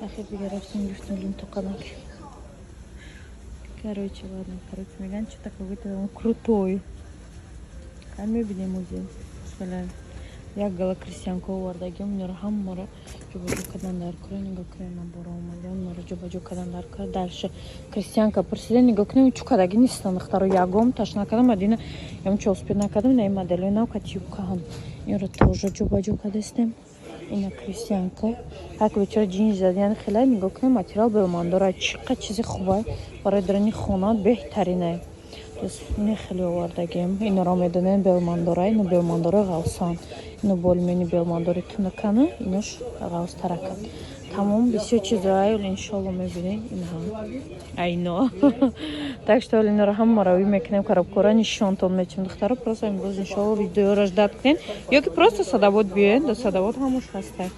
Ахир дига рафтем, гирифтем линтоқанак. Короче, ладно, короче, меган, что-то какой-то он крутой. А мебинем узи. Хеле як гала крестьянка овардагим, инро ҳамаро ҷобаҷо кардан дар кора. Нигоҳ кунем, набора омадем, инро ҷобаҷо кардан дар кора. Дальше крестьянка пурсида, нигоҳ кунем, чӯ кадаги нистан, духтаро, ягом таш накардам, мадина ямчо успеть накардам. Ина ин моделои нав кати юбкаҳам, инро тоже ҷобаҷо кардастем. Ина крестьянка, ҳак бечора ҷинс зад, яъне хеле нигоҳ кунем, материал белмандора, чӣ қад чизи хубай, барои дарани хона беҳтаринай. Ин хеле овардагим, инро медонем, белмандора, ино белмандора ғавсан, ино болмени белмандори тунукана, инош ғавстаракан. Тамом, бисёр чизоай, иншолло мебинед инҳа айно. Так что инро ҳамаро ӯй мекунем, коробкора нишонтон метим, духтаро. Просто имрӯз, иншолло, видеоро ждать кунед ё ки просто Садовод биёед, до Садовод ҳамуш ҳастай.